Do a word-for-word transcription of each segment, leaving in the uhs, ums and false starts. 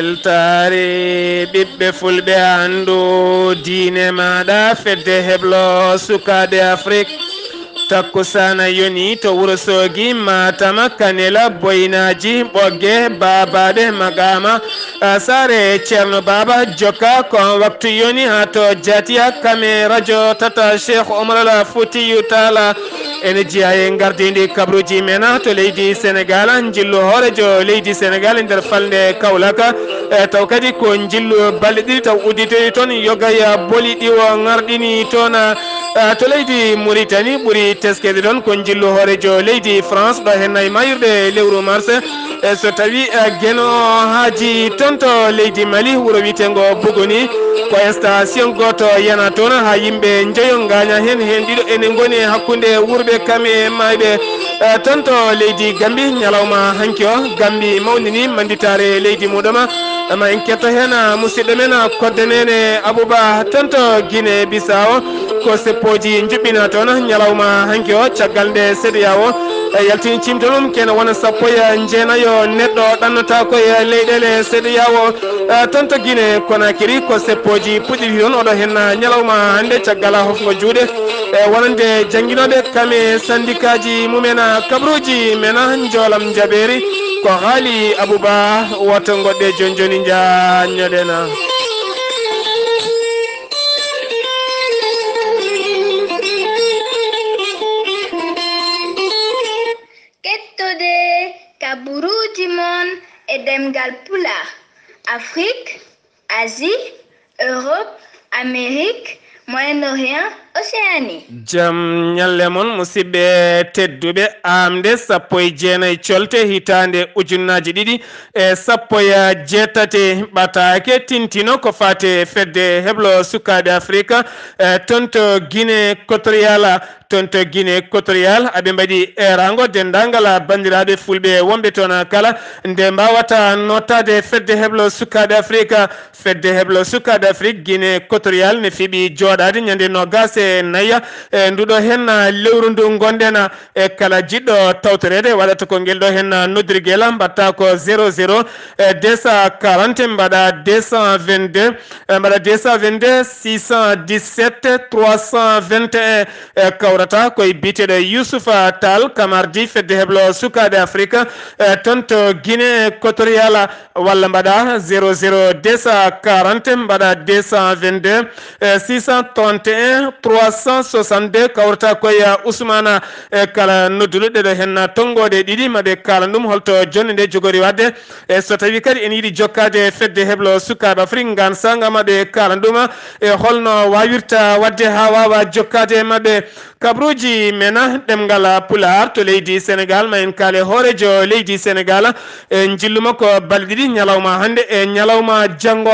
Weltaare ɓiɓɓe fulɓe, anndu diine maaɗa, fedde heblo sukaaɓe Afrik. Takkusaana yoni to Wuro Soogi, Maatama, Kanela, Boynaaji, Ɓogge, Baabaaɓe, Maqaama, a, Saare Ceerno Baaba, Jokka, ko waktu yoni haa to Jaatiya, kame rajo tata Cheikh Omar Al Foutiyou Tall. Ene jeyaa e ngardiindi kabaruuji men to leydi Senegaal, njillu hooreejo leydi Senegaal e nder falnde Kaolack. E, taw kadi ko njillu balɗe ɗiɗi taw udditoyi toon, yoga e boli ɗi o ŋarɗini toon, e, to leydi Mauritanie. Ɓuri teskeede toon ko njillu hooreejo leydi France, ɗo heen e maayirɗe lewru mars. E, so tawi, e, Geno haaji toon to leydi Mali, wuro wiyeteengo Bogoni, ko station gooto yana toon, haa yimɓe njoyo ngaaña heen, heen ɗiɗo ene ngoni hakkunde wuurɓe kam e maayɓe. E, toon to leydi Gambi, ñalawma hanki o, Gambi mawnini mannditaare leydi muɗum. Ma en ketto heen, a, musidɗo men, a, Kodde Neene Abouba, toon to Guinée Bissau. Ko seppooji njuɓɓina toon ñalawma hanki o, caggal nde CEDEAO, e, yaltini ciimtol mum, kene wona sappo e jeenayo neɗɗo ɗannotaako e leyɗeele CEDEAO. E, toon to Guinée Conakry, ko seppooji puɗɗiɗi toon oɗo heen ñalawma hannde, caggal hofngo juuɗe, e, wonande jannginooɓe kam e sandikaaji mumen. Kabaruuji men, njoolam njaɓeeri, ko haali Abouba. Woto ngoɗɗe jooni jooni, njaññoɗen. Kettode kabaruuji mon e ɗemngal Pulaar, Afrik, Asie, Europe, Amérique, Moyen-Orient, Océanie. Jam ñalle mon, musidɓe tedduɓe. Aamnde sappo e jeenayi colte hitaande ujunnaaji ɗiɗi e sappo e jeetati, ɓataake tintino ko faati e fedde heblo sukaaɓe Afrik, e, toon to Guinée Equatorial. Toon to Guinée Equatorial, aɓe mbaɗi eeraango denndaangal banndiraaɓe fulɓe wonɓe toon kala, nde mbaawata nootaade fedde heblo sukaaɓe Afrik. Fedde heblo sukaaɓe Afrik, Guinée Equatorial ne fiɓi jooɗaade ñande noogaas e nayi, e, nduɗo heen lewru ndu ngonɗen. E, kala jiɗɗo tawtoreede, waɗata ko ngel ɗo heen noddirgel, mbaɗta ko zéro zéro, e, deux cent quarante, mbaɗa deux cent vingt-deux, e, mbaɗa deux cent vingt-deux, six cent dix-sept, trois cent vingt et un. E, kawrata ko e biyeteeɗo Youssouf Tall, kamardi fedde heblo sukaaɓe Afrik, e, toon to Guinée Equatorial, walla mbaɗa zéro zéro deux cent quarante, mbaɗa deux cent vingt-deux, e, six cent trente et un, trois cent soixante-deux, kawrata ko e Ousmane. E, kala nodduɗo ɗeɗo heen tonngooɗe ɗiɗi, maɓe kaalan ɗum holto jonnde nde jogori waɗde. E, so tawi kadi ene yiɗi jokkaade e fedde heblo sukaaɓe Afrik ngaan saanga, maɓe kaalan ɗum, e, holno waawirta waɗde haa waawa jokkaade e maɓɓe. Kabaruuji men ɗemngal Pulaar to leydi Senegaal, ma en kaale hooreejo leydi Senegaal, e, njillu makko balɗe ɗiɗi, ñalawma hannde e ñalawma janngo.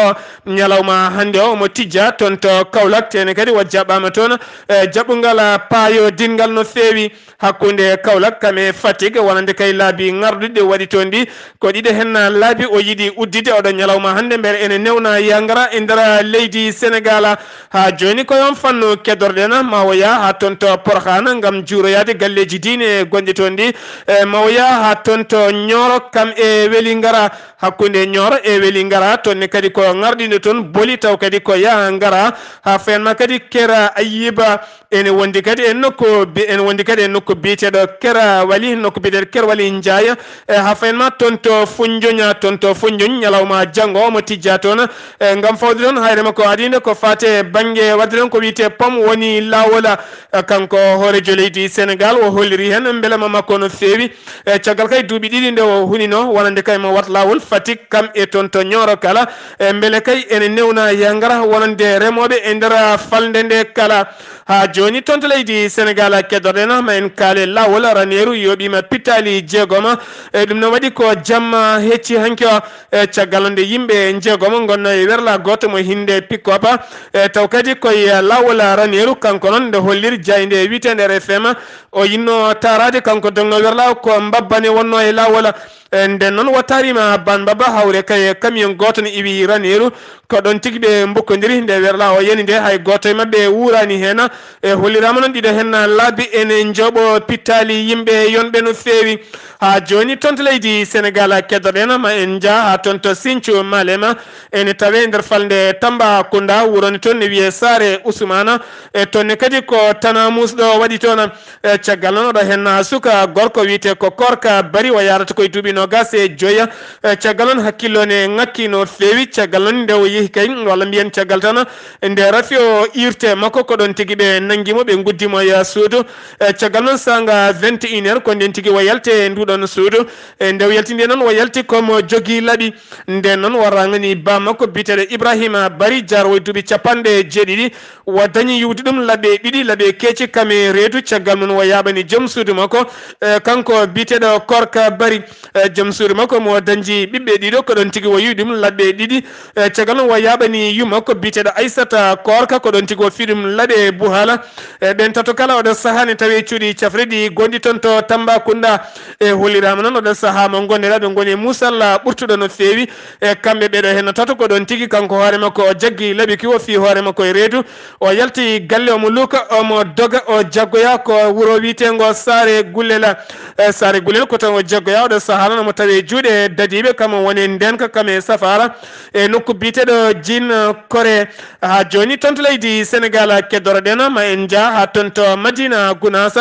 Ñalawma hannde o omo tijja toon to Kaolack, teene kadi o jaɓɓaama toon, e, jaɓɓungal paayodinngal no feewi. Hakkunde Kaolack kam e Fatick, wonande kay laabi ŋarɗuɗi waɗi toon ɗi, ko ɗiɗo heen laabi o yiɗi udditde oɗo ñalawma hannde, mbele ene newna yangara e nder leydi Senegaal. Haa jooni ko e oon fannu keddorɗen, ma o yaha haa toon to Porokhane ngam juuroyaade galleeji diine gonɗi toon ɗi, e, ma o yaha haa toon to Nioro kam e Welingara. Hakkunde Nioro e Welingara, toon ne kadi ko ŋarɗindo toon boli, taw kadi ko yaha ngara, haa fayanma kadi Kera Ayiba. Ene wondi kadi e nokku bi-, ene wondi kadi e nokku biyeteeɗo Kera Wali, nokku biyeteeɗo Kera Wali Njaay. E, haa fayanma toon to Foundiougne, toon to Foundiougne, ñalawma janngo omo tijja toon. E, ngam fawde toon, hayre makko adii nde ko faati e bannge waɗde toon ko wiyetee pom woni laawol. E, kanko hooreejo leydi Senegaal o holliri heen mbelamma makko no feewi. E, caggal kay duuɓi ɗiɗi nde o hunino wonande kay mo wat laawol Fatick kam e toon to Nioro kala, e, mbele kay ene newna yangara wonande remooɓe e nder falnde nde kala. Haa jooni toon to leydi Senegaal keddorɗen, ma en kaale laawol Raneeru yooɓiima pittaali jeegom. E, ɗum no waɗi ko jamma hecci hanki o, e, caggal nde yimɓe jeegom ngonno e werla gooto mo hinnde pick-up. E, taw kadi ko e laawol Raneeru, kanko noon nde holliri jaaynde wiyeteende R F M, o yinno taaraade kanko dogno werla ko mbabbane wonno e laawol. E nden noon wattaarima Ban Baba hawre kay camion gooto ne iwi Raneeru. Ko ɗon tigi ɓe mbukkodiri nde werla o yani nde hay gooto e maɓɓe wuuraani heen. E holliraama noon ɗiɗo heen laabi ene njooɓo pittaali yimɓe yonɓe no feewi. Haa jooni toon to leydi Senegaal keddoɗen ma en njah haa toon to Sinthiou Malema. Ene tawee nder falnde Tambacounda wuro ne toon ne wiyee Saare Usmaana. E toon ne kadi ko tana muusɗo waɗi toon. E caggal noon oɗo heen suka gorko wiyetee ko Korka Bari o yaarata koye duuɓi noogaas e joya. E caggal noon hakkillo ne ŋakki no feewi. Caggal noon nde o yehi kay walla mbiyen caggal tan nde rafi o iirte makko ko ɗon tigi ɓe nanngi mo ɓe nguddi mo e suudu. E caggal noon saanga vingt et une heures ko nden tigi o yalti e nduɗon suudu. E nde o yalti nde noon o yalti komo jogii laɓi. Nden noon o rangani ba makko biyeteeɗo Ibrahima Bari jarwo e duuɓi capanɗe jeeɗiɗi. O dañi yiwde ɗum laɓe ɗiɗi, laɓe keeci kam e reedu. Caggal mum o yaaɓani joom suudu makko, e, kanko biyeteeɗo Korka Bari. E, joom suudu makko mo dañji ɓiɓɓe ɗiɗo, ko ɗon tigi o yiwi ɗum laɓe ɗiɗi. E, caggal mum o yaaɓani yumma ko biyeteeɗo Aissata Korka, ko ɗon tigi o fi ɗum laɓe buhala. E, ɓen tato kala oɗo sahaa ne tawi cuuɗi cafriɗi gonɗi toon to Tambacounda. E, holliraama noon oɗo sahaa mo ngonɗen ɓe ngoni e muusalla ɓurtuɗo no feewi. E, kamɓe ɓeɗo heen tato ko ɗon tigi kanko hoore makko o jaggi laɓi ki o fi hoore makko e reedu. O yalti galle omo luuka omo doga o jaggoya ko wuro wiyeteengo Saare Gullela. E, Saare Gullela ko toon o jaggoya oɗo sahaa noon omo tawi juuɗe dadiiɓe kam o woni ndeenka kam e safaara. E nokku biyeteeɗo Jin Kore. Haa jooni toon to leydi Senegaal keddoroɗen ma en njah haa toon to Madina Gunaas.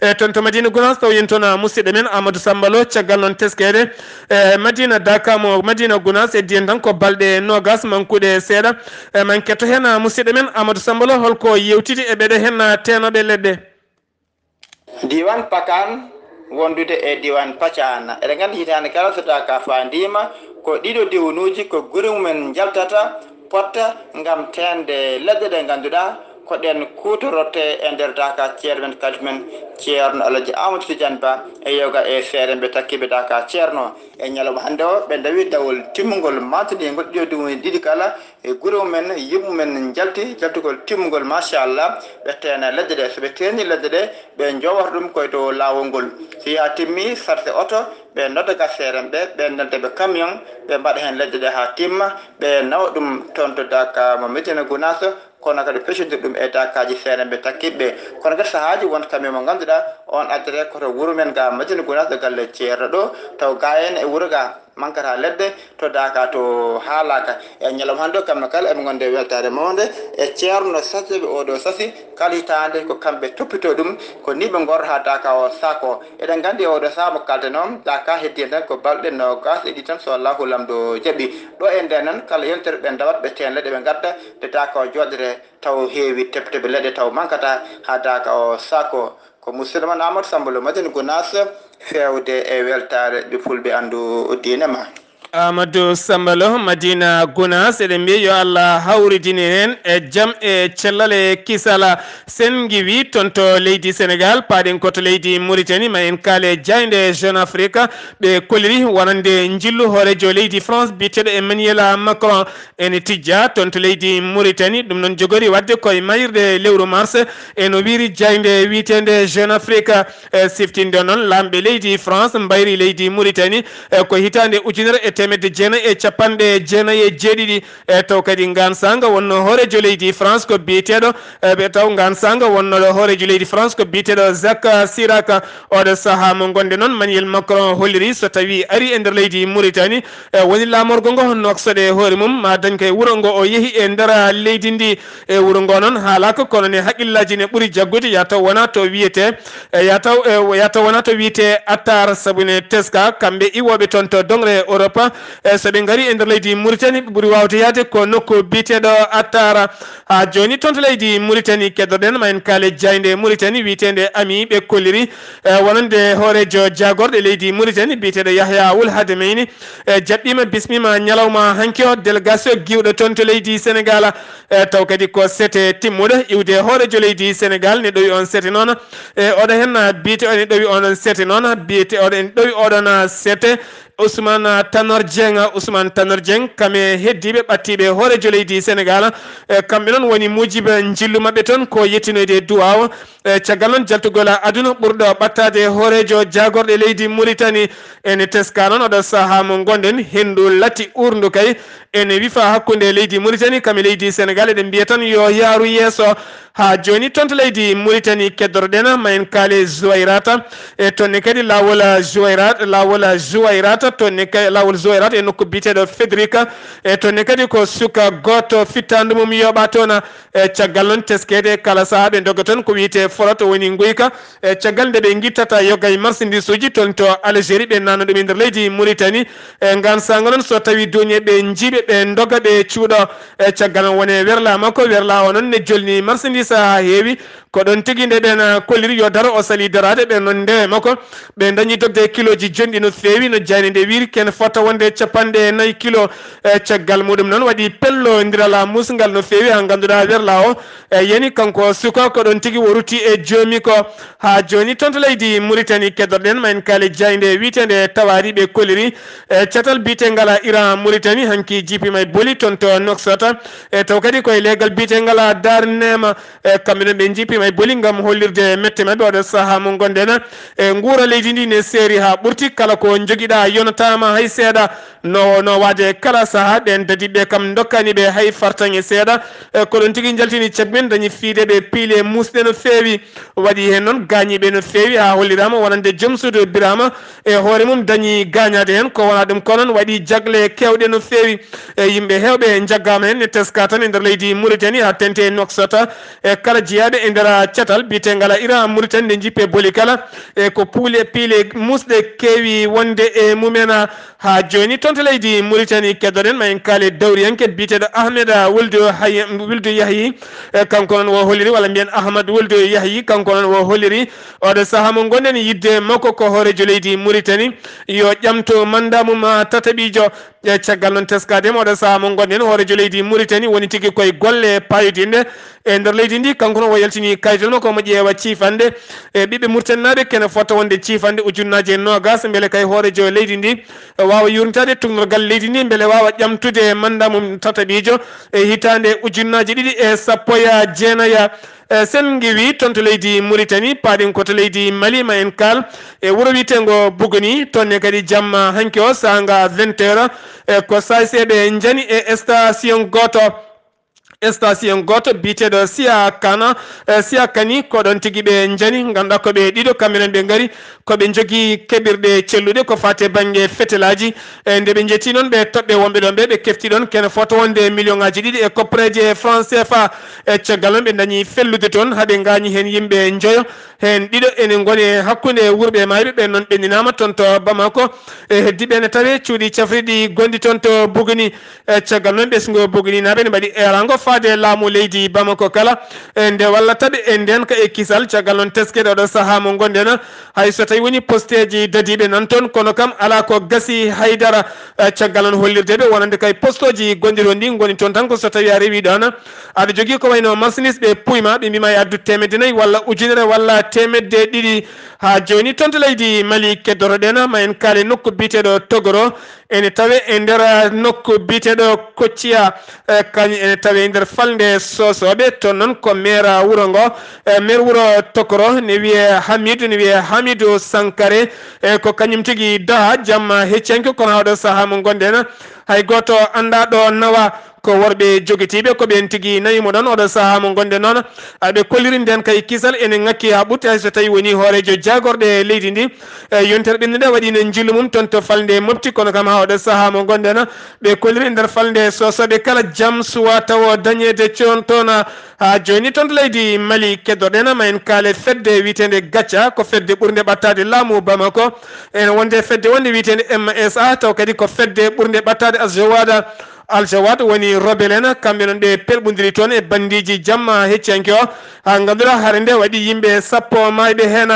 E toon to Madina Gunaas taw yen toon musidɗo men Amadou Samba Lo caggal noon teskeede. E Madina Daka mo Madina Gunaas heddi en tan ko balɗe noogaas mankuɗe seeɗa. E ma en ketto heen musidɗo men Amadou Samba Lo holko yewtidi e ɓeɗo heen teenooɓe leɗɗe. Diiwaan Pakaan wondude e diiwaan Pacaana. Eɗen nganndi hitaande kala so Daka faandiima ko ɗiɗo diwnuuji ko gure mumen njaltata potta ngam teende leɗɗe ɗe ngannduɗaa ko ɗeen kuutorortee e nder Daka ceerno men kalifa men ceerno Alhaji Amadou Tidiane Ba e yoga e seerenɓe takkiiɓe Daka ceerno. E ñalawma hannde o ɓe ndawi dawol timmungol maantiniingol ɗiɗo diwnuuji ɗiɗi kala e gure mumen, yimɓe mumen njalti jaltugol timmungol machallah. Ɓe teena leɗɗe ɗe, so ɓe teeni leɗɗe ɗe ɓe njowata ɗum koye dow laawol ngol. So yaha timmi sarse oto ɓe nodda ga seerenɓe ɓe nelda ɓe camion ɓe mbaɗa heen leɗɗe ɗe haa timma ɓe nawa ɗum toon to Daka mo Medina Gunaas. Kono kadi peccondira ɗum e Dakaaji seerenɓe takkiiɓe ɓe. Kono kadi sahaaji won camion mo ngannduɗaa on addete koto wuro men ga Madina Gunaas ɗo galle ceerno ɗo taw ga en e wuro ga mankata leɗɗe to Daka to haalaaka. E ñalawma hannde o kamɓe kala eɓe ngonde weltaare mawnde e ceerno sasiɓe oɗo sasi kala hitaande ko kamɓe toppito ɗum ko ni ɓe ngorrata Daka o sac o. Eɗen nganndi e oɗo sac mo kalten o Daka heddi en tan ko balɗe noogaas e ɗiɗi tan so Allahu Lamɗo jaɓi. Ɗo e nden noon kala yontere ɓe ndawat ɓe teen leɗɗe ɓe ngadda nde Daka o jooɗete taw heewi tebtebe leɗɗe taw mankata haa Daka o sac o. Ko musidɗo mon Amadou Samba Lo Madina Gunaas feewde e weltaare ɓe fulɓe anndu diine ma. Amadou Samba Lo Madina Gunaas eɗen mbiya yo Allah hawridine heen e jam e cellal e kisala. Sen ngiwi toon to leydi Senegaal paaɗen ko to leydi Muritani ma en kaale jaaynde Jeune Afrique ɓe kolliri wonande njillu hooreejo leydi France biyeteeɗo Emmanuel Macron. Ene tijja toon to leydi Muritani ɗum noon jogori waɗde koye mayirɗe lewru mars. Eno wiyri jaaynde wiyeteende Jeune Afrique. E siftinde noon laamɓe leydi France mbayri leydi Muritani e ko hitaande ujunere e teemedde jeenayi e capanɗe jeenayi e jeeɗiɗi. E taw kadi ngaan saanga wonno hooreejo leydi France ko biyeteeɗo e ɓe taw ngaan saanga wonno hooreejo leydi France ko biyeteeɗo Jacques Chirac. Oɗo sahaa mo ngonde noon Manuel Macron holliri so tawi ari e nder leydi Muritani e woni laamorgo ngo noksoɗe hoore mum ma dañ koye wuro ngo o yehi e nder leydi ndi. E wuro ngo noon haalaaka kono ne haqqillaaji ne ɓuri jaggude ya taw wona to wiyete e ya taw e ya taw wona to wiyete Attar sabu ne teska kamɓe iwooɓe toon to dongre Europe. E so ɓe ngari e nder leydi Muritani ɓe ɓuri waawde yahde ko nokku biyeteeɗo Attar. Haa jooni toon to leydi Muritani keddoɗen ma en kaale jaaynde Muritani wiyeteende Ami ɓe kolliri e wonande hooreejo jaagorɗe leydi Muritani biyeteeɗo Yahya Wul Hadameyni. E jaɓɓiima bismiima ñalawma hanki o délégation giwɗo toon to leydi Senegaal. E taw kadi ko sete timmuɗo iwde hooreejo leydi Senegaal ne ɗowi on sete noon. E oɗo heen biyete ene ɗowi oɗon sete noon biyete oɗo ene ɗowi oɗon sete. Ousmane Tanor Dieng, Ousmane Tanor Dieng, kam e heddiiɓe ɓattiiɓe hooreejo leydi Senegal. E kamɓe noon woni muujiba njillu maɓɓe toon ko yettinoyde duwaaw. E caggal noon jaltugol aduna ɓurɗo ɓattaade hooreejo jaagorɗe leydi Mauritanie, ene teska noon oɗo sahaa mo ngonɗen, henndu lati uurndu kay ene wifa hakkunde leydi Mauritanie kam e leydi Senegal. Eɗen mbiya tan yo yaaru yeeso. Haa jooni toon to leydi Mauritanie keddoroɗen ma en kaale Zuwayrata. E toon ne kadi laawol Zuwayrat, laawol Zuwayrata, toon ne kay laawol Zuwayrata e nokku biyeteeɗo Fedrika. E toon ne kadi ko suka gooto fittaandu mum yooɓa toon. E caggal noon teskeede kala sahaa ɓe ndoga toon ko wiyetee forot woni nguyka. E caggal nde ɓe ngittata yoga e marchandise uji toon to Algérie, ɓe naatna ɗum e nder leydi Mauritanie. E ngaan saanga noon so tawi duuñe ɓe njiiɓe ɓe ndoga ɓe cuuɗo. E caggal noon wone werlaa makko, werlaa o noon ne jolni marchandise haa heewi. Ko ɗoon tigi nde ɓeen kolliri yo daro o sali daraade ɓe noon ndewe makko. Ɓe dañi dogde e kilooji jonɗi no feewi no jayni nde wiiri ken fota wonde capanɗe nayi kilo. E caggal muɗum noon waɗi pello ndirala musngal no feewi haa ngannduɗaa werlaa o e yani kanko suka ko ɗoon tigi o rutti e joomi ko. Haa jooni toon to leydi Mauritanie keddorɗen ma en kaale jaaynde wiyeteende tawaari ɓe kolliri e catal biyetengal Iran Mauritanie hanki jiipi may boli toon to Nouakchott. E taw kadi koye leegal biyetengal Dar Nema. E kamɓe noon ɓe njiipi may boli ngam hollirde mette maɓɓe oɗo sahaa mo ngonɗen. E nguura leydi ndi ne seeri haa ɓurti, kala ko njogiɗaa yonataama hay seeɗa. No no waade kala sahaa ɓeen dadiɓe kam ndokkani ɓe hay fartaŋŋe seeɗa. E ko ɗoon tigi njaltini cagmen dañi fiide ɓe piile muusɗe no feewi. Waɗi heen noon gaañiiɓe no feewi haa holliraama wonande joom suudu Birama e hoore mum dañi gaañaade heen. Ko wonaa ɗum ko noon waɗi jagle keewɗe no feewi. E yimɓe heewɓe njaggaama heen ne teska tan e nder leydi Mauritanie haa tente e Nouakchott. E kala jeyaaɓe e nder catal biyetengal Iran Mauritanie nde jippe boli kala. E ko puule piile muusɗe keewi wonde e mumen. Haa jooni toon to leydi Mauritanie keddoɗen ma en kaale dawriyanke biyeteeɗo Ahmed Wuldu Hay-, Wuldu Yahyi. E kanko noon o holliri walla mbiyen Ahmad Wuldu Yahyi, kanko noon o holliri oɗo sahaa mo ngonɗen yidde makko ko hooreejo leydi Mauritanie yo ƴamto manda mum tataɓiijo. E caggal noon teskaade mo oɗo sahaa mo ngonɗen hooreejo leydi Mauritanie woni tigi koye golle paayodinɗe e nder leydi ndi. Kanko noon o yaltini kayitol makko omo ƴeewa ciifande e ɓiɓɓe murtaninaaɓe kene fota wonde ciifande ujunnaaje noogas mbele kay hooreejo leydi ndi waawa yuurnitaade tuugnorgal leydi ndi mbele waawa ƴamtude manda mum tataɓiijo e hitaande ujunnaaje ɗiɗi e sappo e jeenaya. E sen ngiwi toon to leydi Mauritanie, paaɗen ko to leydi Mali, ma en kaal e wuro wiyeteengo Buguni. Toon ne kadi jamma hanki o saanga vingt heures, e ko saaseeɓe njani e station gooto. Station gooto biyeteeɗo Siya Kana, e Siya Kani, ko ɗoon tigi ɓe njani. Ngannduɗaa ko ɓe ɗiɗo, kamɓe noon ɓe ngari ko ɓe njogii keɓirɗe celluɗe ko faati e bannge fetelaaji. E nde ɓe njetti noon ɓe toɓɓe wonɓe ɗoon ɓe, ɓe kefti ɗoon kene fota wonde million ŋaaji ɗiɗi e koppareeje franc C F A. E caggal noon ɓe dañi fellude toon, haa ɓe ngaañi heen yimɓe njoyo. Heen ɗiɗo ene ngoni e hakkunde wuurɓe e maayɓe, ɓeen noon ɓenninaama toon to Bamako. E heddiiɓe ene tawee cuuɗi cafriɗi gonɗi toon to Buguni. E caggal noon ɓesngu Buguninaaɓe ne mbaɗi eeraango faade laamu leydi Bamako kala. E nde walla taɓe e ndeenka e kisal, caggal noon teskeede oɗo sahaa mo ngonɗen. Hay so tawii woni posteeji dadiiɓe nan toon, kono kam alaa ko gasi hay dara. E caggal noon hollirde ɓe wonande kay postooji gonɗi ɗoon ɗi ngoni toon tan ko so tawii a rewii ɗoon, aɗa jogii ko wayno marchandise ɓe puy ma, ɓe mbiima e addu teemedde nayi walla ujunere walla teemedde ɗiɗi. Haa jooni toon to leydi Mali keddotoɗen, ma en kaale nokku biyeteeɗo Togoro, ene tawee e nder nokku biyeteeɗo Kocciya, e kañum ene tawee e nder falnde Soosooɓe. Toon noon ko meer wuro ngo, e meer wuro Tokoro ne wiyee Hamidu, ne wiyee Hamidu Sankare, e ko kañum tigi daha jamma heccanke kono haa oɗo sahaa mo ngonɗen hay gooto anndaa ɗo nawa. Ko worɓe jogitiiɓe, ko ɓeen tigi nawi mo ɗoon oɗo sahaa mo ngonɗen noon. Aɓe kolliri ndeen kay kisal ene ŋakki haa ɓurti hay so tawii woni hooreejo jaagorɗe leydi ndi. E yontere ɓennde nde waɗi no njillu mum toon to falnde mofti, kono kam haa oɗo sahaa mo ngonɗen ɓe kolliri nder falnde Soosooɓe kala jam suwa tawo dañeede coon toon. Haa jooni toon to leydi Mali keddoɗen ma en kaale fedde wiyeteende Gacca, ko fedde ɓurnde ɓattaade laamu Bamako. Ene wonde fedde wonde wiyeteende M S A, taw kadi ko fedde ɓurnde ɓattaade Azawada. Aljawad woni rebel en, kamɓe noon ɓe pelɓondiri toon e banndiiji jamma hecciyanke o, haa ngannduɗaa hare nde waɗi yimɓe sappo maayɓe heen.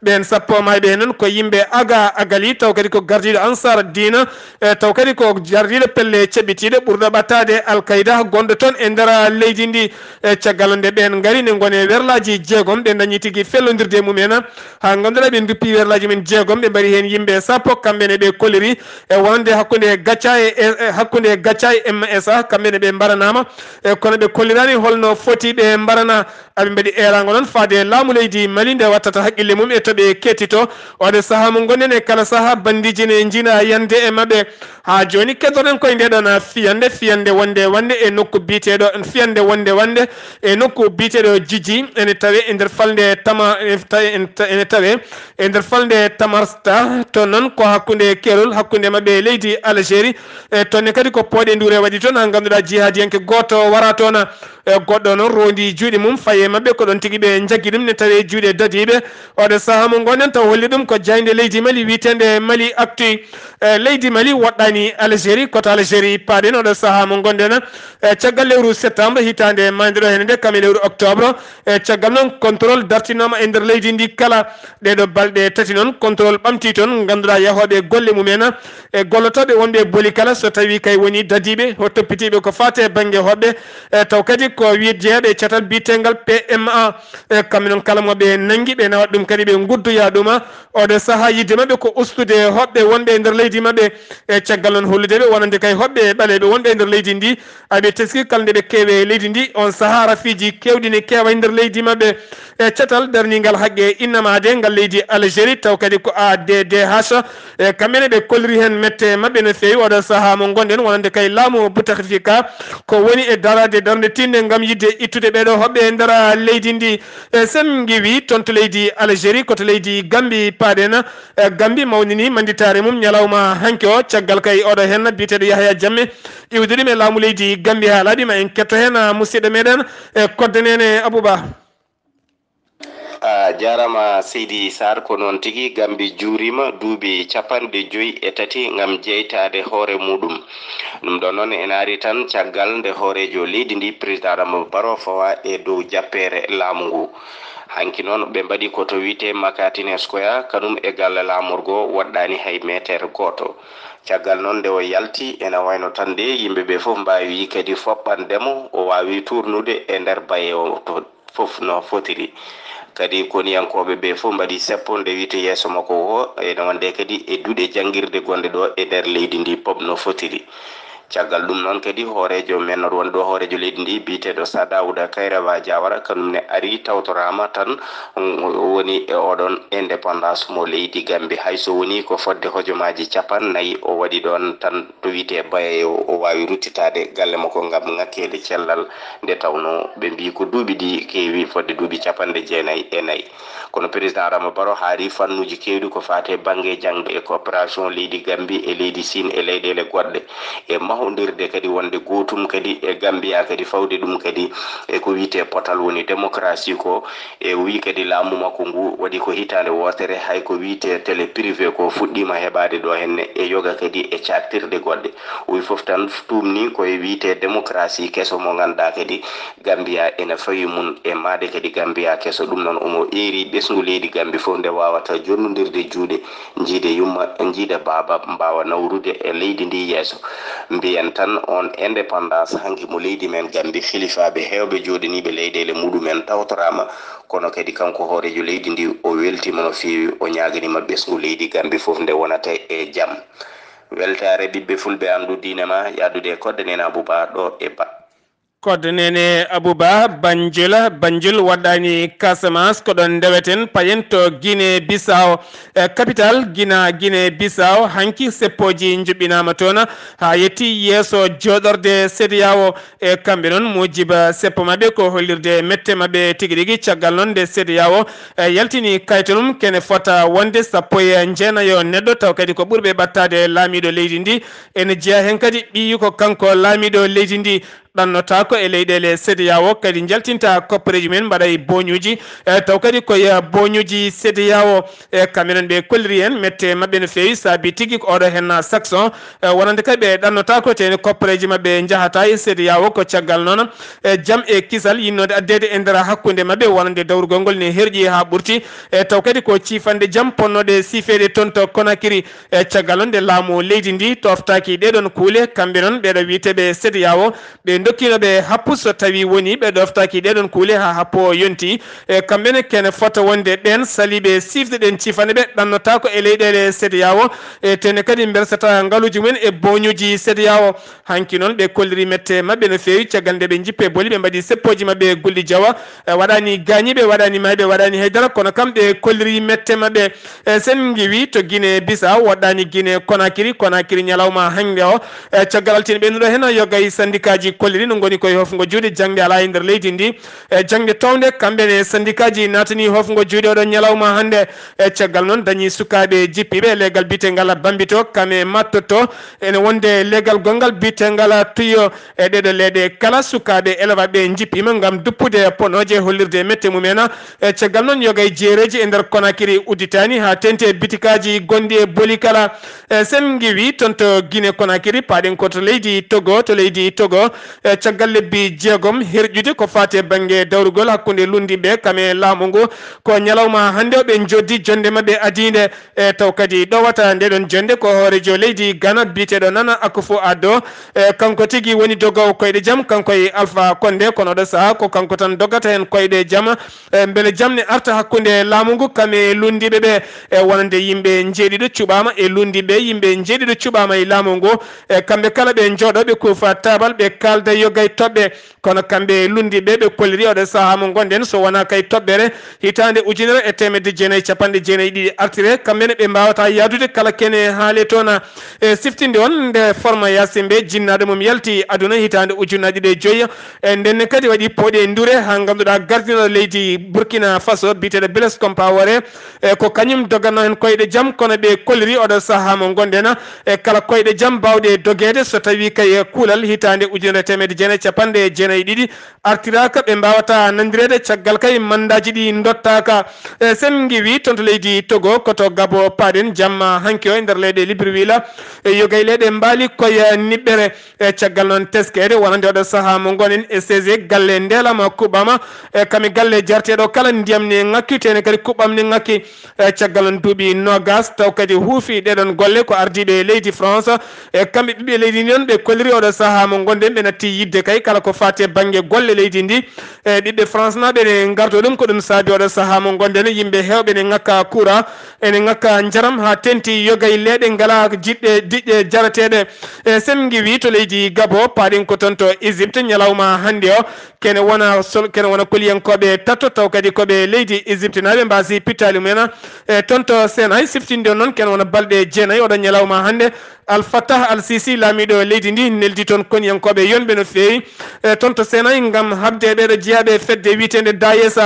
Ɓeen sappo maayɓe heen noon ko yimɓe Aga Agali, taw kadi ko gardiiɗo Ansar Diina, e taw kadi ko gardiiɗo pelle ceɓɓitiiɗe ɓurɗo ɓattaade Al Qaida gonɗo toon e nder leydi ndi. E caggal nde ɓeen ngari, ne ngoni e werlaaji jeegom, ɓe ndañi tigi fellondirde e mum en, haa ngannduɗaa ɓe nduppi werlaaji men jeegom, ɓe mbaɗi heen yimɓe sappo, kamɓe ne ɓe kolliri e wonande hakkunde Gacca e, e, e hakkunde Gacca e M S A, kamɓe ne ɓe mbaranaama, e kono ɓe kolliraani holno foti ɓe mbarana. Aɓe mbaɗi eeraango noon faade laamu leydi Mali nde wattata haqqille mum e to ɓe kettito. Oɗo sahaa mo ngonɗen e kala sahaa, banndiiji ne njina yande e maɓɓe. Haa jooni, keddoɗen koye nde ɗon fiyande, fiyande wonde wonde e nokku biyeteeɗo, fiyande wonde wonde e nokku biyeteeɗo Jiji, ene tawe e nder falnde Tama-, ene tawe, ene ta-, ene tawe e nder falnde Tamarsta, to noon ko hakkunde keerol, hakkunde maɓɓe e leydi Algérie. E toon ne kadi ko pooɗe nduure waɗi toon, haa ngannduɗaa jihaadiyanke gooto wara toon. E goɗɗo noon roondi juuɗe mum, fayi e maɓɓe, ko ɗoon tigi ɓe njaggi ɗum, ne tawi e juuɗe dadiiɓe. Oɗo sahaa mo ngonɗen taw holli ɗum ko jaaynde leydi Mali wiyeteende Mali Actu. E leydi Mali woɗɗaani Algérie, koto Algérie paaɗen oɗo sahaa mo ngonɗen. E caggal lewru septembre hitaande maayde ɗo heen nde, kam e lewru octobre, e caggal noon contrôle dartinooma e nder leydi ndi kala. Ɗeeɗo balɗe tati noon contrôle ɓamti toon, ngannduɗaa yahooɓe golle mum en e gollotooɓe wonɓe e booli kala, so tawii kay woni dadiiɓe, ho toppitiiɓe ko faati e bannge hoɓɓe, e taw kadi ko wiyde jeeyaɓe e catal biyetengal P M A, e kamɓe noon kala mo ɓe nanngi, ɓe nawat ɗum kadi ɓe nguddoya ɗum. Oɗo sahaa yidde maɓɓe ko ustude hoɓɓe wonɓe e nder leydi maɓɓe, e caggal noon hollude ɓe wonande kay hoɓɓe ɓaleeɓe wonɓe e nder leydi ndi, aɓe teski kala nde ɓe keewi e leydi ndi, on sahaa rafiiji keewɗi ne keewa e nder leydi maɓɓe. E catal darningal haqqe innamaade ngal leydi Algérie, taw kadi ko A D D H, e kamɓe ne ɓe kolliri heen mette maɓɓe no feewi oɗo sahaa mo ngonɗen, wonande kay laamu Bouteflika ko woni e daraade darnde tiiɗnde ngam yiɗde ittude ɓeeɗo hoɓɓe e nder leydi ndi. E sen ngiwi toon to leydi Algérie, ko to leydi Gambie paaɗen. E Gambie mawnini mannditaare mum ñalawma hanki o, caggal kay oɗo heen biyeteeɗo Yahaya Jammeh iwdi ɗum e laamu leydi Gambie haa laaɓi. Ma en ketto heen, a, musidɗo meɗen, e kodde nene Abouba. A jaaraama, Seydi Sarr. Ko noon tigi, Gambie juuriima duuɓi capanɗe joyi e tati ngam jeytaade hoore muuɗum. Ɗum ɗoon noon ene ari tan caggal nde hooreejo leydi ndi, Président Adama Barrow, fawa e dow jappeere laamu ngu. Hanki noon, ɓe mbaɗi ko to wiyetee Makatine Square, kanum e galle laamorgo woɗɗaani hay meeteer gooto. Caggal noon, nde o yalti, ene wayno tan nde yimɓe ɓe fof mbaawi kadi foɓɓande mo, o waawi tuurnude e nder baye o to fof no fotiri. Kadi koniyankooɓe ɓe fof mbaɗi seppo nde wiyetee yeeso makko o, ene wonde kadi e duɗe janngirde gonɗe ɗo e nder leydi ndi pop no fotiri. Caggal ɗum noon kadi, hooreejo men wonɗo hooreejo leydi ndi, biyeteeɗo Sir Dawda Kairaba Jawara, kanum ne ari tawtoraama tan, mm, woni e oɗon indépendance mo leydi Gambie. Hay so woni ko fodde hojomaaji capannayyi, o waɗi ɗoon tan to wiyetee Baye, o, o waawi ruttitaade galle makko ngam ŋakkeende cellal, nde tawnoo ɓe mbiyi ko duuɓi ɗi keewi, fodde duuɓi capanɗe jeenayi e nayi. Kono Président Adama Barrow haali fannuuji keewɗi ko faati e bannge jaŋde e coopération leydi Gambie e leydi Siin e leyɗeele goɗɗe, e mahondirde kadi wonde gootum kadi e Gambia, kadi fawde ɗum kadi e ko wiyetee potal woni démocratie ko. E o wiyi kadi laamu makko ngu waɗi ko hitaande wootere, hay ko wiyetee télé privé ko fuɗɗiima heɓaade ɗo henne e yoga kadi e caattirɗe goɗɗe. O wiyi fof tan tuumni ko e wiyetee démocratie keso mo ngannduɗaa kadi Gambia ene fawi mum e maayde kadi Gambia keso. Ɗum noon, omo eeri ɓesngu leydi Gambie fof nde waawata jonnondirde juuɗe, njiida yumma, njiida baaba, mbaawa nawrude e leydi ndi yeeso. Mbiyen tan oon indépendance hanki mo leydi men Gambie, hilifaaɓe heewɓe jooɗaniiɓe leyɗeele muɗumen tawtoraama, kono kadi kanko hooreejo leydi ndi, o weltiima no feewi, o ñaaganii ma ɓesngu leydi Gambie fof nde wonata e jam. Weltaare ɓiɓɓe fulɓe, anndu diine ma, yahdude e kodde nena Abouba ɗo e ba. Kodde nene Abouba, Banjul, Banjul waɗɗaani Casamance, ko ɗoon ndeweten, payen to Guinée Bissau. E capital Guinée, Guinée Bissau, hanki seppooji njuɓɓinaama toon, haa yetti yeeso jooɗorde CEDEAO. E kamɓe noon, muujiba seppo maɓɓe ko hollirde mette maɓɓe tigi rigi, caggal noon nde CEDEAO, e, yaltini kayto mum, kene fota wonde sappo e jeenayo neɗɗo, taw kadi ko ɓurɓe ɓattaade laamiiɗo leydi ndi. Ene jeyaa heen kadi ɓiyi ko kanko laamiiɗo leydi ndi. ɗannotaako e leyɗeele CEDEAO, kadi njaltinta koppareeji mumen, mbaɗa e booñuuji, e taw kadi ko e booñuuji CEDEAO. E kamɓe noon ɓe kolliri en mette maɓɓe no feewi, saabi tigi ko oɗo henna saxon, e wonande kadi ɓe ɗannotaako, tene koppareeji maɓɓe njahata e CEDEAO. Ko caggal noon e jam e kisal yinnoode addeede e nder hakkunde maɓɓe, wonande dawrugol ngol ne herƴi haa ɓurti, e taw kadi ko ciifande jam ponnoɗe siifeede toon to Conakry. E caggal noon nde laamu leydi ndi toftaaki ɗee ɗoon kuule, kamɓe noon ɓeeɗo wiyeteeɓe CEDEAO, ɓe ndokkiino ɓe happu so tawi woni ɓe ɗoftaaki ɗee ɗoon kuule haa happu o yonti. E kamɓe ne kene fota wonde ɓeen saliiɓe siifde ɗeen ciifande ɓe ɗannotaako e leyɗeele CEDEAO. E tene kadi mbersata ngaluuji mumen e booñuuji CEDEAO. Hanki noon ɓe kolliri mette maɓɓe no feewi, caggal nde ɓe njippi e boli, ɓe mbaɗi seppooji maɓɓe e gulli jawa. E waɗaani gaañiiɓe, waɗaani maayɓe, waɗaani haydara, kono kam ɓe kolliri mette maɓɓe. E sen ngiwi to Guinée Bissau, woɗɗaani Guinée Conakry, Conakry ñalawma hannde o. E caggal altine ɓennuɗo heen, yogay sandikaaji kolliri no ngoni koye hofngo juuɗe, jaŋde alaa e nder leydi ndi. E jaŋde townde, kamɓe ne sandikaaji naatani hofngo juuɗe oɗo ñalawma hannde. E caggal noon dañi sukaaɓe jippiiɓe e leegal biyetengal Bambito, kam e Mattoto, ene wonde leegal gonngal biyetengal Tuyo. E ɗeɗo leeɗe kala, sukaaɓe elewaaɓe njippiima ngam duppude ponooje, hollirde mette mumen. E caggal noon, yogay jeereeji e nder Conakry udditaani haa teeŋti e bitikaaji gonɗi e boli kala. E sen ngiwi toon to Guinée Conakry, paaɗen ko to leydi Togo, to leydi Togo. E caggal lebbi jeegom herƴude ko faati e bannge dawrugol hakkunde lunndiiɓe kam e laamu ngu, ko ñalawma hannde o ɓe njoddi jonnde maɓɓe adiinde. E taw kadi ɗowata nde ɗoon jonnde ko hooreejo leydi Ghana biyeteeɗo Nana Akufo-Addo. E kanko tigi woni dogowo koyɗe jam, kanko e Alpha Condé, kono oɗo sahaa ko kanko tan dogata heen koyɗe jam. E mbele jam ne arta hakkunde laamu ngu kam e lunndiiɓe ɓe, e wonande yimɓe njeeɗiɗo cuɓaama e lunndiiɓe, yimɓe njeeɗiɗo cuɓaama e laamu ngu. E kamɓe kala ɓe njooɗo, ɓe kuufa taabal, ɓe kaalda yogay toɓɓe. Kono kamɓe lunndiiɓe ɓe kolliri oɗo sahaa mo ngonɗen, so wonaa kay toɓɓere hitaande ujunere e teemedde jeenayi e capanɗe jeenayi e ɗiɗi artire, kamɓe ne ɓe mbaawataa yahdude kala kene haale toon. E siftinde on nde Forma Yaasin Bey, jinnaaɗo mum yalti aduna hitaande ujunnaji ɗiɗi e joyi. E ndenne kadi waɗi pooɗi e ndure haa ngannduɗaa gardinɗo leydi Burkina Faso biyeteeɗo Blaise Compaoré, e ko kañum doganno heen koyɗe jam, kono ɓe kolliri oɗo sahaa mo ngonɗen, e kala koyɗe jam baawɗe dogeede so tawii kay kuulal hitaande ujunere teemedde jeenayi e capanɗe jeenayi e ɗiɗi artiraaka, ɓe mbaawata nanndireede caggal kay mandaaji ɗi ndottaaka. E sen ngiwi toon to leydi Togo, ko to Gabo paaɗen jamma hanki o e nder leyɗe Libreville, e yogay leyɗe mbaali koye niɓɓere. E caggal noon teskeede wonande oɗo sahaa mo ngonen e seize galle ndeelama kuɓɓama, e kame galle jarteɗo kala ndiyam ne ŋakki, tene kadi kuɓɓam ne ŋakki. E caggal noon duuɓi noogas taw kadi huufi ɗeɗon golle ko ardiiɓe leydi France. E kamɓe ɓiɓɓe leydi ndi noon ɓe kolliri oɗo sahaa mo ngonɗen, ɓe natti yidde kay kala ko faati e bannge golle leydi ndi. E ɓiɓɓe France naaɓe ne ngardo ɗum, ko ɗum saabi oɗo sahaa mo ngonɗen yimɓe heewɓe ne ŋakka courant, ene ŋakka njaram haa tenti yogay leeɗe ngala jiɗɗe diƴƴe jarateeɗe. E sen ngiwi to leydi Gabo, paaɗen ko toon to Égypte ñalawma hannde o, kene wona sol-, kene wona koliyankooɓe tato taw kadi ko ɓe leydi Égypte naaɓe mbaasi pittaali mumen. E toon to Senay siftinde noon kene wona balɗe jeenayi oɗo ñalawma hannde, Al Fattah Al Sisi, laamiiɗo leydi ndi, neldi toon koniyankooɓe yonɓe no feewi, e toon to Senay ngam haɓde e ɓeeɗo jeyaaɓe fedde wiyeteende Daesh.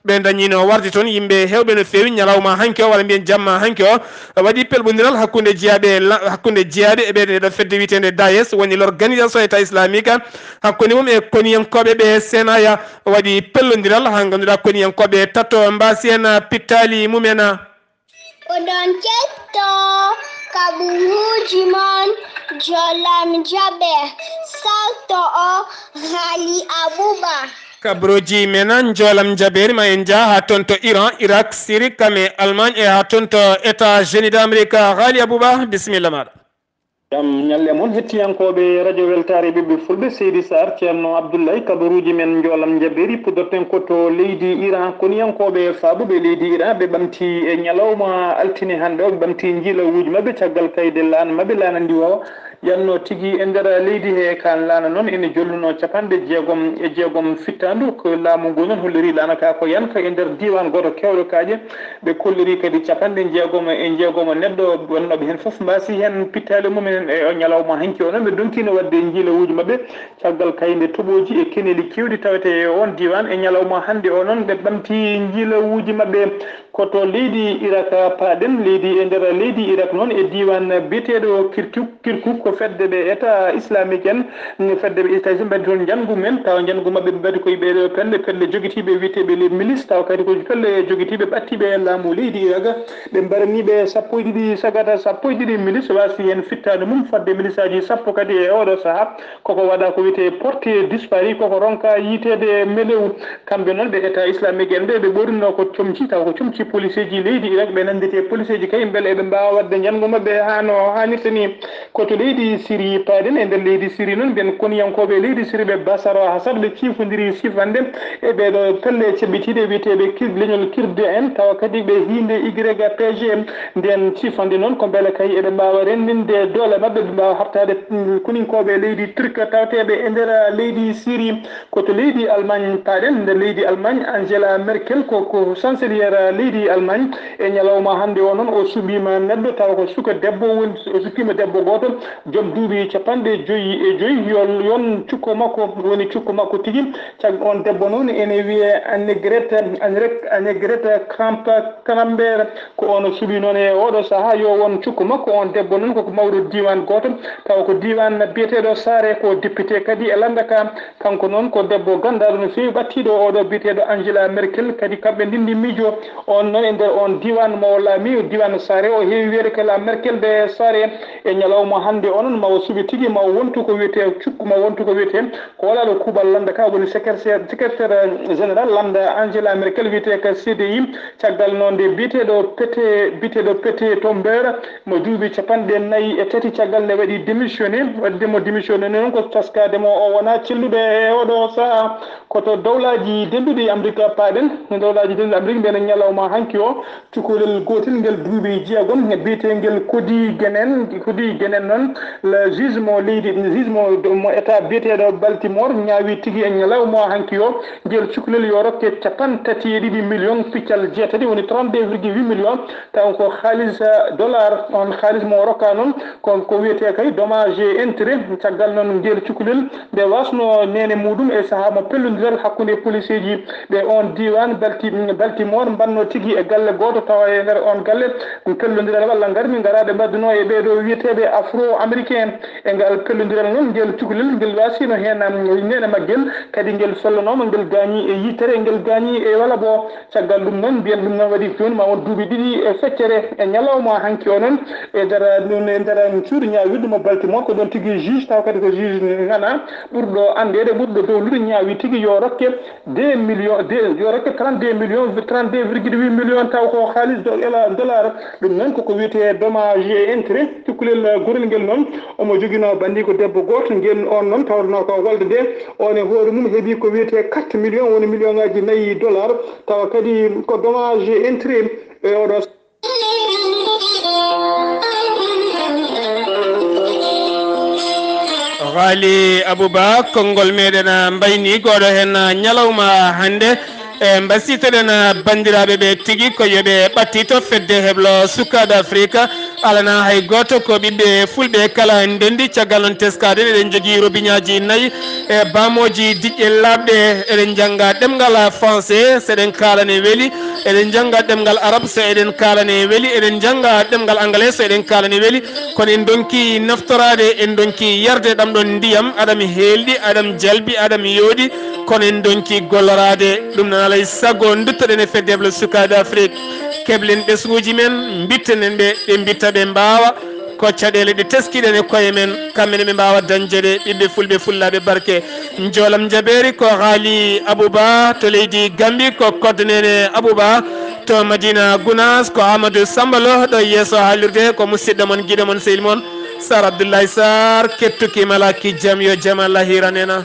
Ɓe dañiino warde toon yimɓe heewɓe no feewi ñalawma hanki o, walla mbiyen jamma hanki o. Waɗi pelɓondiral hakkunde jeyaaɓe la-, hakkunde jeyaaɓe e ɓeeɗo fedde wiyeteende Daesh, woni l'Organisation État Islamique, hakkunde mum e koniyankooɓe ɓe Senaya. Waɗi pellondiral haa ngannduɗaa koniyankooɓe tato mbaasi heen pittaali mumen. Oɗon ketto kaɓuruuji mon, jolam jaɓe salto o Haali Abuba. Kaɓuruuji men, jolam jaɓeeri ma en njaa haa toon to Iran, Irak, Siri, kame Allemagne e haa toon to États-Unis d'Amérique. Haali Abuba, bisimilla maaɗa. Jam ñalle mon, hettiyankooɓe Radio Weltaare Ɓiɓɓe Fulɓe, Seydi Sarr, Ceerno Abdullahi, kabaruuji men njoolam njaɓeeri, puɗɗorten ko to leydi Iran. Koniyankooɓe faaɓuɓe leydi Iran, ɓe ɓamti e ñalawma altine hannde o, ɓe ɓamti njilawuuji maɓɓe caggal kayde laana maɓɓe, laana ndiwoowa yannoo tigi e nder leydi he. Kaan laana noon ene jolluno capanɗe jeegom e jeegom fittaandu. Ko laamu ngu noon holliri laana ka ko yanka e nder diiwaan gooto keewɗo kaaƴe. Ɓe kolliri kadi capanɗe jeegom e jeegom neɗɗo wonnooɓe heen fof mbaasi heen pittaali mumen e o ñalawma hanki o. Noon ɓe ndonkiino waɗde njilawuuji maɓɓe caggal kayde toɓooji e keneeli keewɗi tawetee e oon diiwaan. E ñalawma hannde o noon ɓe ɓamti njilawuuji maɓɓe Ko to leydi Irak paaɗen, leydi e nder leydi Irak noon e diiwaan biyeteeɗo Kirkuk, Kirkuk ko fedde ɓe État islamique en, fedde ɓe État islamique mbaɗi toon njanngu men, tawa njanngu maɓɓe ɓe mbaɗi koye ɓeeɗo pelle, pelle jogitiiɓe wiyeteeɓe les milices, tawa kadi ko pelle jogitiiɓe ɓattiiɓe e laamu leydi Irak, ɓe mbarani ɓe sappo e ɗiɗi sagata, sappo e ɗiɗi milices, waasi heen fittaandu mum fodde milisaaji sappo kadi e oɗo sahaa. Koko waɗa ko wiyetee porté disparu, koko ronka yiiteede melew. Kamɓe noon ɓe État islamique en ɓe, ɓe ɓoorinoo ko comci, tawa ko comci policeeji leydi Irak, ɓe nannditi e policeeji kay mbele eɓe mbaawa waɗde njanngu maɓɓe haa no haanirta ni. Ko to leydi Siri paaɗen, e nder leydi Siri noon, mbiyen koniyankooɓe leydi Siri ɓe Basar al Asad ɓe ciifondiri siifande e ɓeeɗo pelle ceɓɓitiiɗe wiyeteeɓe kir-, leñol Kirde en, tawa kadi ɓe hiinde Y P G. Nden siifande noon ko mbele kay eɓe mbaawa renndinde doole maɓɓe, ɓe mbaawa haɓtaade, mm, koninkooɓe leydi Turk tawateeɓe e nder leydi Siri. Ko to leydi Allemagne paaɗen, nder leydi Allemagne, Angela Merkel ko, ko chancelière leydi Allemagne. E ñalawma hannde o noon, o suɓiima neɗɗo, tawa ko suka debbo woni, o sukkiima debbo gooto, joom duuɓi capanɗe joyi e joyi, yo, yon cukko makko, woni cukko makko tigi. Cag-, on debbo noon ene wiyee Annegret, Annegret, Annegret Kramp-, Kramberg, ko on o suɓii noon e oɗo sahaa, yo won cukko makko. On debbo noon koko mawɗo diiwaan gooto, tawa ko diiwaan biyeteeɗo Saare, ko député kadi e lannda ka. Kanko noon ko debbo ganndaaɗo no feewi, ɓattiiɗo oɗo biyeteeɗo Angela Merkel, kadi kamɓe ndinndi miijo. On noon e nder on diiwaan mo o laami, diiwaan Saare, o heewi wiyeede ko la Merkel de Saare. E ñalawma hannde o noon ma o suɓi tigi, ma o wontu ko wiyetee cukko, ma o wontu ko wiyetee ko walaa ɗo kuuɓal lannda ka, woni secrétaire, secrétaire général lannda Angela Merkel wiyetee ko C D I. Caggal noon nde biyeteeɗo Pete, biyeteeɗo Pete Tomber mo duuɓi capanɗe nayi e tati, caggal nde waɗi démissionné, waɗde mo démissionné noon ko taskaade mo o wonaa celluɗo e oɗo sahaa. Ko to dowlaaji denduɗi Amrik paaɗen, dowlaaji denduɗi Amrik mbiyen ñalawma hanki o, cukalel gootel ngel duuɓi jeegom, biyeteengel Cody Genen, Cody Genen noon, le juge mo leydi, juge mo, mo État biyeteeɗo Baltimore ñaawi tigi e ñalawma hanki o, ngel cukalel yo rokke capanɗe tati e ɗiɗi million piccal jeetati, woni trente-deux virgule huit million, taw ko haalis, eh, dollar, on haalis mo o rokka noon, ko, ko wiyetee kay dommage et intérêt, caggal noon ngel cukalel nde wasno neene muɗum e sahaa mo pellondiral hakkunde policeeji ɓe on diiwaan Balti-, Baltimore mbanno tigi e galle gooto, tawa e nder on galle pellondiral walla ngarmi ngaraade mbaɗduno e ɓeeɗo wiyeteeɓe afro-américain. E ngal pellondiral noon, ngel cukalel ngel wasino heen, am, neene maggel, kadi ngel fellanooma, ngel gaañi e yitere, ngel gaañi e wala bo. Caggal ɗum noon, mbiyen ɗum noon waɗi jooni ma won duuɓi ɗiɗi e feccere. E ñalawma hanki o noon, e nder, e nder cuuɗi ñaawirɗi mo Baltimore, ko ɗoon tigi juge, taw kadi ko juge ŋana ɓurɗo anndeede, ɓurɗo dowlude, ñaawi tigi yo rokke deux millions, deux, yo rokke trente-deux millions, trente-deux virgule huit millions, taw ko haalis do-, ela-, dollar. Ɗum noon koko wiyetee dommage et intérêt. Cukalel gorel ngel noon, omo joginoo banndiiko debbo gooto, ngel on noon tawatnoo ko walde nde, on e hoore mum heɓi ko wiyetee quatre millions, woni million ngaaji nayi dollar, tawa kadi ko dommage et intérêt e oɗo. Ghali Abouba, konngol meɗen, ah, mbayni goɗo hen, ah, ñalawma hannde. E mbasitoɗen, ah, banndiraaɓe ɓe tigi ko yo ɓe ɓattito fedde heblo sukaaɓe Afrika. Alana hay gooto ko ɓiɓɓe fulɓe kala ndendi. Caggal noon teskaade, eɗen njogii robiñaaji nayi e bamooji diƴƴe laaɓɗe. Eɗen njannga ɗemngal français, so eɗen kaala ne weli. Eɗen njannga ɗemngal arab, so eɗen kaala ne weli. Eɗen njannga ɗemngal anglais, so eɗen kaala ne weli. Kono en ndonki naftoraade, en ndonki yarde ɗam ɗon ndiyam, aɗam heelɗi, aɗam jalbi, aɗam yooɗi, kono en ndonki golloraade. Ɗum noon alay sago nduttoɗen e fedde heblo sukaaɓe Afrik. Keɓlen ɓesnguuji men, mbitten en ɓe, ɓe mbitta ɓe mbaawa. Ko caɗeele ɗe teskiɗen e koye men, kamɓe ne ɓe mbaawa dañde ɗe, ɓiɓɓe fulɓe fullaaɓe barke. Njoolam jabeeri ko Haali Abouba to leydi Gambi, ko Koddo Neene Abouba to Madina Gounass, ko Amadou Samba Lo ɗo yeeso haalirde, ko musidɗo mon, giɗo mon, sehil mon, Sar Abdoulaye Sarr, kettuki malaki jam, yo jam Allah hiran en.